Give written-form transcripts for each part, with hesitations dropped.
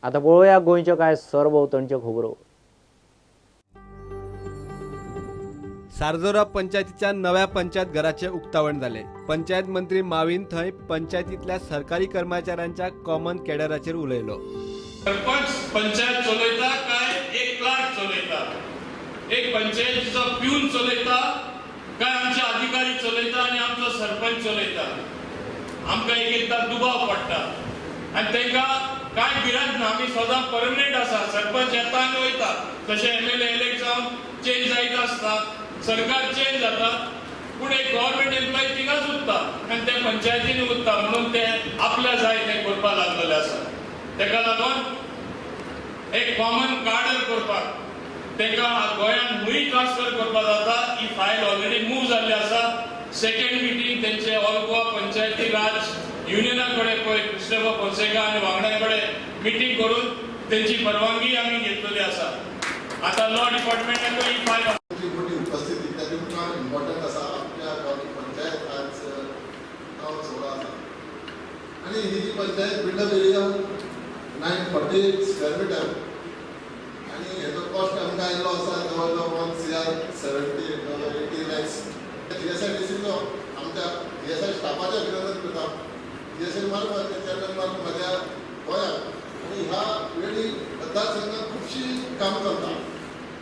आतां पळोवया गोंयच्यो कांय सरभोंवतणच्यो खबरो. सारजोरा पंचायतीच्या नव्या पंचायत घराचे उक्तावण जाले. पंचायत मंत्री माविन थंय पंचायतीतल्या सरकारी कर्मचाऱ्यांच्या कॉमन कॅडराचेर उलयलो. सरपंच पंचायत चलयता काय एक क्लार्क चलयता, एक पंचायतीचो प्यून चलयता काय आमचे अधिकारी चलयता आनी आमचो सरपंच चलयता. आमकां एक एकदां दुबाव पडटा आनी तांकां कांय भिरांत ना. आमी सदां परमनंट आसा, सरपंच येता आनी वयता. तशें एमएलए इलेक्ट जावन चेंज जायत आसता, सरकार चेंज जाता, पूण एक गव्हर्मेंट एम्प्लॉय थिंगाच उरता आनी ते पंचायतीन उरता, म्हणून ते आपल्या जाय तें करपाक लागलेले आसा. ताका लागून एक कॉमन कार्डर करपाक तांकां गोंयांत खंय ट्रान्सफर करपाक जाता. ही फायल ऑलरेडी मूव जाल्ली आसा. सेकंड मिटींग तेंचे ऑल गोवा पंचायती राज युनियना कडेन पळय क्रिस्टोफर फोन्सेका आनी वांगड्या कडेन मिटींग करून तेंची परवानगी आमी घेतलेली आसा. आतां लॉ डिपार्टमेंटाकूय ही फायल मोठी उपस्थिती त्या तुमकां इम्पॉर्टंट आसा. आपल्या गांवची पंचायत आज गांव सोहळा आसा आनी ही जी panchayat built up area 948 square meter आनी हेजो कॉस्ट आमकां आयिल्लो आसा जवळ जवळ 1 CR 70 80 lakhs. जीएसआयडीसीचो आमच्या जीएसआय स्टाफाचें अभिनंदन करता. जीएसआय मार्फत चेअरमॅन मार्फत म्हज्या गोंयांत आनी ह्या वेळी मतदारसंघात खुबशीं कामां चलता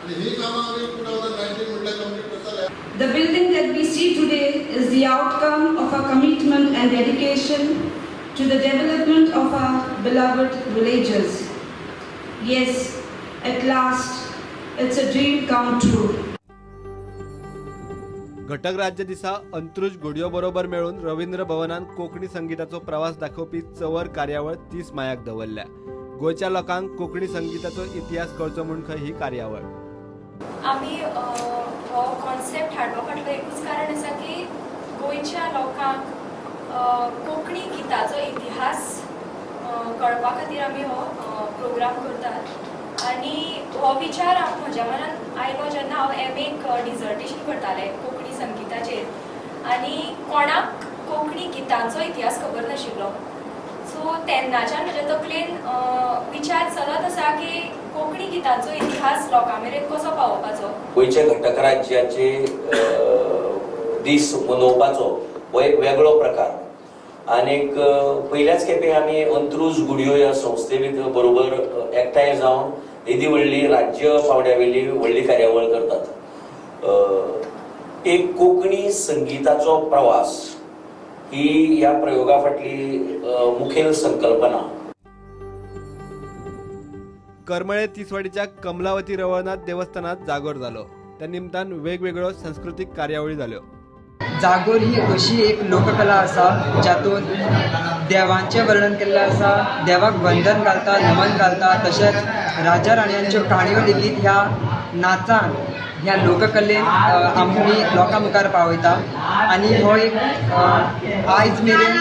आनी ही कामां आमी 2019 म्हटल्यार कंप्लीट करतले. The building that we see today is the outcome of our commitment and dedication to the development of our beloved villages. Yes, at last, it's a dream come true. घटक राज्य दिसा अंत्रुज घोडयो बरोबर मेळून रवींद्र भवनान कोंकणी संगीताचो प्रवास दाखोवपी चवर कार्यावळ 30 मायाक दवरल्या. गोंयच्या लोकांक कोंकणी संगीताचो इतिहास कळचो म्हूण खंय ही कार्यावळ. आमी हो कॉन्सेप्ट हाडपा फाटलो एकूच कारण आसा की गोंयच्या लोकांक कोंकणी गिताचो इतिहास कळपा खातीर आमी हो प्रोग्राम करतात. आनी हो विचार म्हज्या मनान आयलो जेन्ना हांव एम एक डिजर्टेशन करतालें कोंकणी संगिताचेर आनी कोणाक कोंकणी गितांचो इतिहास खबर नाशिल्लो. सो तेन्नाच्यान म्हज्या तकलेन विचार चलत आसा की कोंकणी गितांचो इतिहास लोकां मेरेन कसो पावोवपाचो. गोंयच्या घटक राज्याचे दीस मनोवपाचो हो एक वेगळो प्रकार आनीक पयल्याच खेपे आमी अंत्रुज गुडयो ह्या संस्थे बरोबर एकठांय जावन येदी व्हडली राज्य पांवड्या वयली व्हडली कार्यावळ करतात. एक कोंकणी संगिताचो प्रवास ही ह्या प्रयोगा फाटली मुखेल संकल्पना. करमळे तिसवाडीच्या कमलावती रवळनाथ देवस्थानात जागोर जालो. त्या निमतान वेगवेगळ्यो संस्कृतीक कार्यावळी जाल्यो. जागोर ही अशी एक लोककला आसा जातूंत देवांचें वर्णन केल्लें आसा, देवाक वंदन घालता, नमन घालता, तशेंच राजा राणयांच्यो काणयो लेगीत ह्या नाचान ह्या लोककलेन आमी लोकां मुखार पावयता. आनी हो एक आयज मेरेन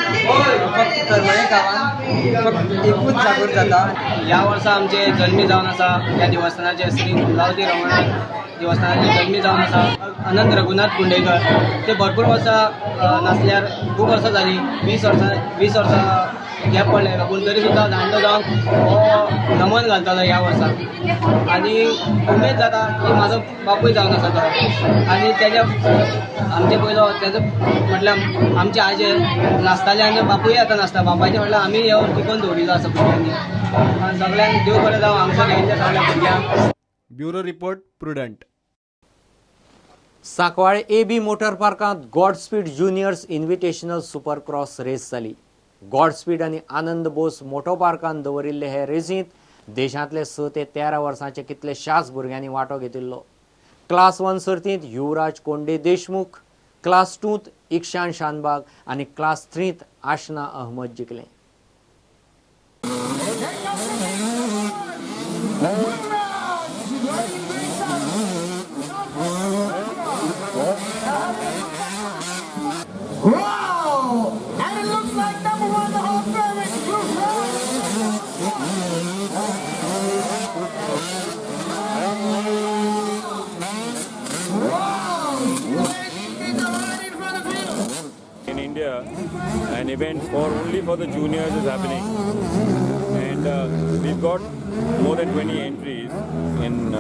फक्त करमळे गांवांत फक्त एकूच जागोर जाता. ह्या वर्सा आमचे जल्मी जावन आसा ह्या देवस्थानाचे श्री कमलावती रवळनाथ देवस्थानाचे जल्मी जावन आसा अनंत रघुनाथ कुंडेकर. ते भरपूर वर्सां नासल्यार खूब वर्सां जालीं, 20 वर्सां, 20 वर्सां गॅप पडले, पूण तरी सुद्दां जाणटो जावन हो नमन घालतालो ह्या वर्सा. आनी उमेद जाता की म्हाजो बापूय जावन आसा तो आनी तेज्या आमचे पयलो तेजो म्हटल्यार आमचे आजे नाचताले आनी बापूय आतां नाचता. बापायचे म्हटल्यार आमी हो टिकोवन दवरिल्लो आसा भुरग्यांनी आनी सगळ्यांक देव बरें जावं हांगसर येयल्ल्या सगळ्या भुरग्यांक. Bureau report, prudent. Sancoale A B motor पार्कांत Godspeed Juniors Invitational Super Cross race जाली. गॉडस्पीड आनी आनंद बोस मोटो पार्कांत दवरिल्ले हे रेसींत देशांतले 6 ते 13 वर्सांचे कितलेशाच भुरग्यांनी वांटो घेतिल्लो. क्लास 1 सर्तींत युवराज कोंडे देशमुख, क्लास 2त इक्षान शानबाग आनी क्लास 3त आशना अहमद जिखले. Wow! And it looks like number one, the home favorite, Yuvraj. Wow! Right in front of you. In India. India, an event for only for the juniors is happening, and we've got more than 20 entries in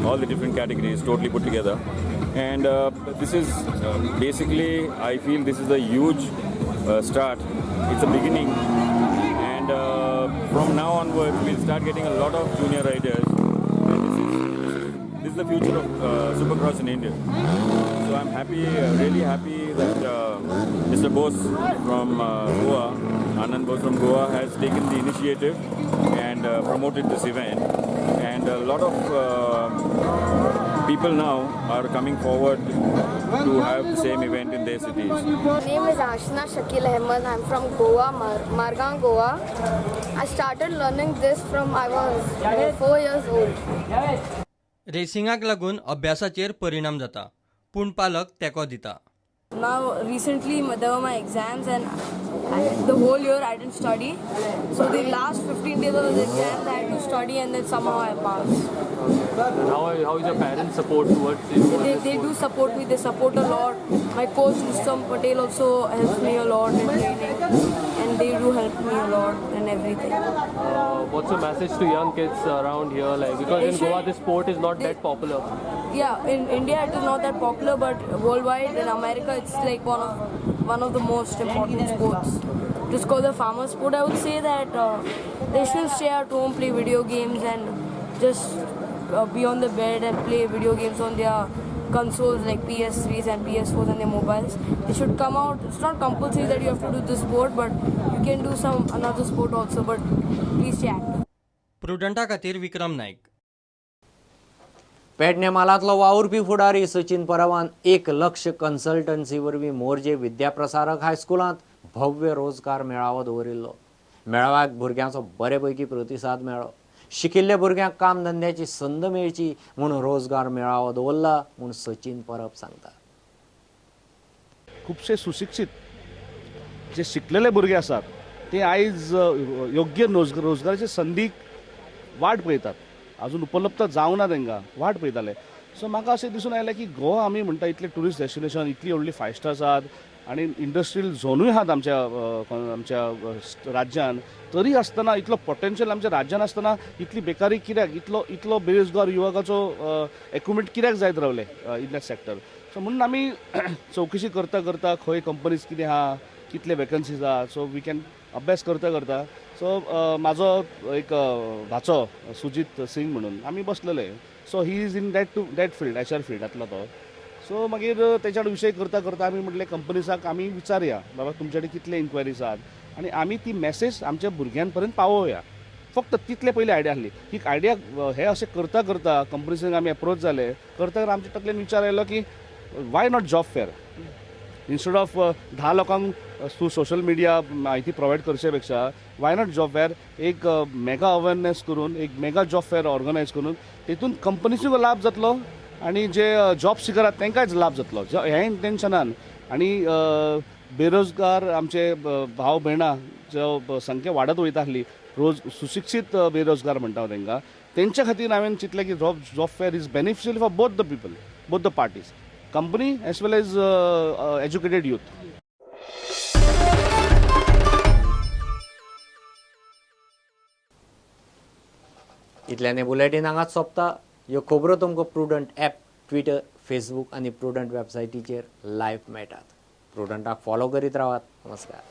all the different categories totally put together. And this is basically, I feel this is a huge start. It's a beginning, and from now onwards we'll start getting a lot of junior riders. And this is the future of Supercross in India. So I'm happy, really happy that Mr. Bose from Goa, Anand Bose from Goa, has taken the initiative and promoted this event. And a lot of people now are coming forward to have the same event in their cities. My name is Ashna Shakil Ahmed. I'm from Goa, Margao, Goa. I started learning this from I was 4 years old. रेसिंगाक लागून अभ्यासाचेर परिणाम जाता, पूण पालक तेंको दिता. Now recently there were my exams and the whole year I didn't study. So the last 15 days of the exams I had to study and then somehow I passed. And how is your parents' support towards this? They do support me. They support a lot. My coach Rustam Patel also helps me a lot in training, and they do help me a lot and everything. What's your message to young kids around here? Like, because in Goa this sport is not that popular. Yeah, in India it is not that popular, but worldwide in America it's like one of the most important sports. Just called the farmer sport. I would say that they should stay at home, play video games, and just be on the bed and play video games on their consoles like PS3s and PS4s and their mobiles. They should come out. It's not compulsory that you have to do this sport, but you can do some another sport also. But please stay active. प्रुडंटा खातीर विक्रम नाईक. पेडणे म्हालांतलो वावुरपी फुडारी सचिन परबान एक लक्ष consultancy वरवीं मोरजे विद्याप्रसारक हायस्कुलांत भव्य रोजगार मेळावो दवरिल्लो. मेळाव्याक भुरग्यांचो बरे पैकी प्रतिसाद मेळ्ळो. शिकिल्ल्या भुरग्यांक काम धंद्याची संद मेळची म्हूण रोजगार मेळावो दवरला म्हूण सचिन परब सांगता. खुबशे सुशिक्षीत जे शिकलेले भुरगे आसात ते आयज योग्य रोजगाराचे संदीक वाट पळयतात, अजून उपलब्ध जावना तांकां, वाट पळयताले. सो म्हाका अशें दिसून आयलें की गोवा आमी म्हणटा इतलें ट्युरिस्ट डेस्टिनेशन, इतली व्हडली फायव स्टार्स आहात आनी इंडस्ट्रियल झोनूय आहात आमच्या आमच्या राज्यान, तरी आसतना इतलो पोटेन्शियल आमच्या राज्यान आसतना इतली बेकारी कित्याक, इतलो बेरोजगार युवकाचो एक्युमेंट कित्याक जायत रावले इन that sector. सो म्हणून आमी चवकशी करता करता खंय कंपनीज कितें आहा, कितले वेकन्सीज आहा, सो we can अभ्यास करता करता. सो म्हाजो एक भाचो सुजीत सिंग म्हणून आमी बसलेले. So he is in that to that field, HR फिल्डांतलो तो. सो मागीर तेच्या विशय करता करता आमी म्हटलें कंपनीसाक आमी विचारया, बाबा तुमचे कडेन कितले इन्क्वायरीज आहात आनी आमी ती मॅसेज आमच्या भुरग्यां पर्यंत पावोवया. फक्त तितले पयली आयडिया आसली. ही आयडिया हे अशें करता करता कंपनीसांक आमी एप्रोच जाले, करता करता आमच्या तकलेन विचार आयलो की why not job fair. Instead of 10 लोकांक थ्रू सोशल मिडिया म्हायती प्रोवायड करचे पेक्षा why not job fair, एक मेगा अवेरनेस करून एक मेगा जॉब फेअर ऑर्गनायज करून तेतून कंपनीचो लाभ जातलो आनी जे जॉब सिकर आहात तांकांय लाभ जातलो ह्या इंटेन्शनान. आनी बेरोजगार आमचे भाव भयणां जो संख्या वाडत वयता आसली, रोज सुशिक्षीत बेरोजगार म्हणटा हांव तांकां, तेंच्या खातीर हांवें चिंतलें की job fair is beneficial for both the people, both the parties, company as well as educated youth. इतल्याने बुलेटीन हांगाच सोंपता. ह्यो खबरो तुमकां प्रुडंट ॲप, ट्विटर, फेसबूक आनी प्रुडंट वेबसायटीचेर लायव्ह मेळटात. प्रुडंटाक फॉलो करीत रावात. नमस्कार.